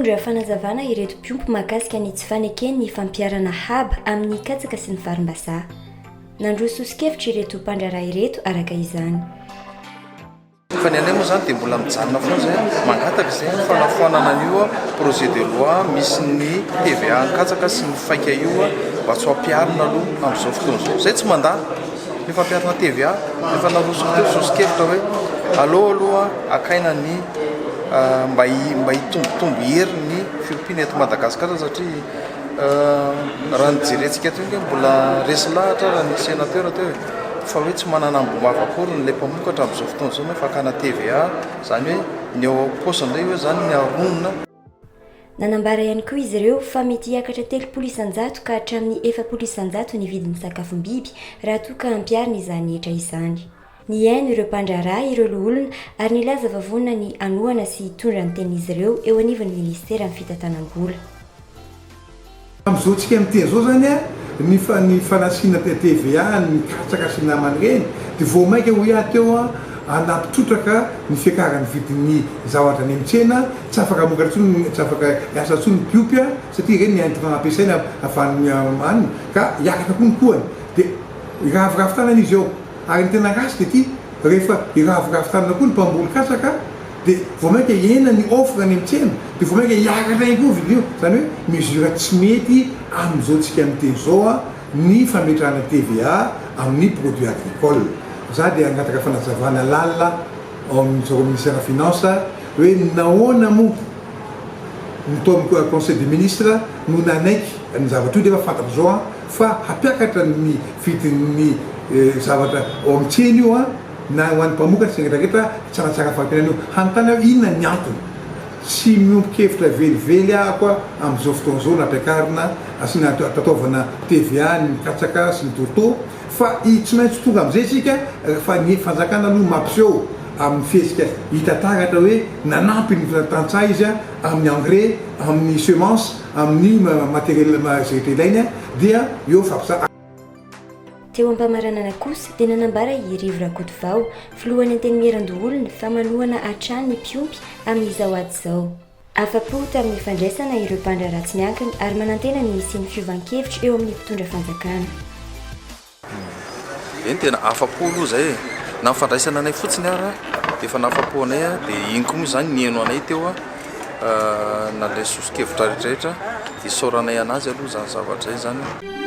Nitondra fanazavana ireto mpiompy mahakasika ny tsy fanekeny ny fampiharana haba amin'ny katsaka sy ny varimbazaha. Nandroso soso-kevitra ireto mpandraharaha ireto araka izany. Fa ny anay moa izany dia mbola mijanona foana izay, mangataka izay ny fanafoanana an'io projet de loi misy ny TVA an-katsaka sy ny faika io mba tsy ho ampiharina aloha amin'izao fotoana izao. Izay tsy mandà ny fampiharana TVA, efa narosoko teo soso-kevitra hoe aleo aloha hakaina ny mba mba hitombotombo hery ny fiompiana eto Madagasikara satria raha ny jerentsika teo ange mbola resy lahatra raha ny sénateur teo e, fa hoe tsy manana ambom-bava akory ny ilay mpamokatra amin'izao fotoana izao nefa hakana TVA, izany hoe ny ao am-paosiny indray hoe izany ny haronina. Nanambara ihany koa izy ireo fa mety hiakatra 30% ka hatramin'ny 40% ny vidin'ny sakafom-biby raha toa ka ampiharina izany hetra izany. Nihaino ireo mpandraharaha ireo loholona ary nilaza fa vonona ny hanohana sy hitondra ny tenin'izy ireo eo anivon'ny minisiteran'ny fitantanam-bola. Amin'izao tsika miteny izao izany an, ny ny fanasiana TVA ny katsaka sy ny namany ireny dia vao mainka hoy aho teo an, hanampy trotraka ny fiakaran'ny vidin'ny zavatra any amin'ny tsena, tsy afaka hamokatra intsony, tsy afaka hiasa intsony ny mpiompy an, satria ireny ny intrant ampiasaina avy any aminy ka hiakatra koa ny kohany dia hiraviravy tanana izy eo. Ary ny tena ratsy dia ity, rehefa hiraviravy tanana koa ny mpamboly katsaka dia vao mainka hihena ny offre any amin'ny tsena, dia vao mainka hiakatra ihany koa ny vidin'io. Izany hoe mesure tsy mety amin'izao tsika miteny izao ny fametrahana TVA amin'ny produit agricole. Za dia hangataka fanazavana lalina ao amin'ny zareo ministère finance hoe nahoana moa ny tao amin'ny conseil des ministres no nanaiky ny zavatra io nefa fantatra izao fa hampiakatra ny vidin'ny zavatra ao amin'ny tsena io an, na ho an'ny mpamokatra sy ny rehetra rehetra tsaratsara fahampiana io. Hanontany aho inona ny antony? Tsy miombon-kevitra velively ahako amin'izao fotoana izao nampiakarina asiana tataovana TVA ny katsaka sy ny tourteau fa i tsy maintsy tonga amin'izay isika fa ny fanjakana aloha mampiseho amin'ny fihetsika hita taratra hoe nanampy ny tantsaha izy amin'ny engrais, amin'ny semence, amin'ny matériel izay rehetra ilainy dia eo fampiasa. Teo am-pamaranana kosa dia nanambara i Rivo Rakotovao, filohan'ny Antenimierandoholona fa manohana hatrany ny mpiompy amin'izao ady izao. Afa-po tamin'ny fandraisana ireo mpandraharaha tsy miankina ary manantena ny hisian'ny fiovan-kevitra eo amin'ny mpitondra fanjakana. Eny tena afa-po aloha izay e! Na ny fandraisana anay fotsiny ara dia efa nahafa-po anay dia iny koa moa izany nihaino anay teo nandray soso-kevitra rehetrarehetra dia isaoranay anazy aloha izany zavatra izay izany.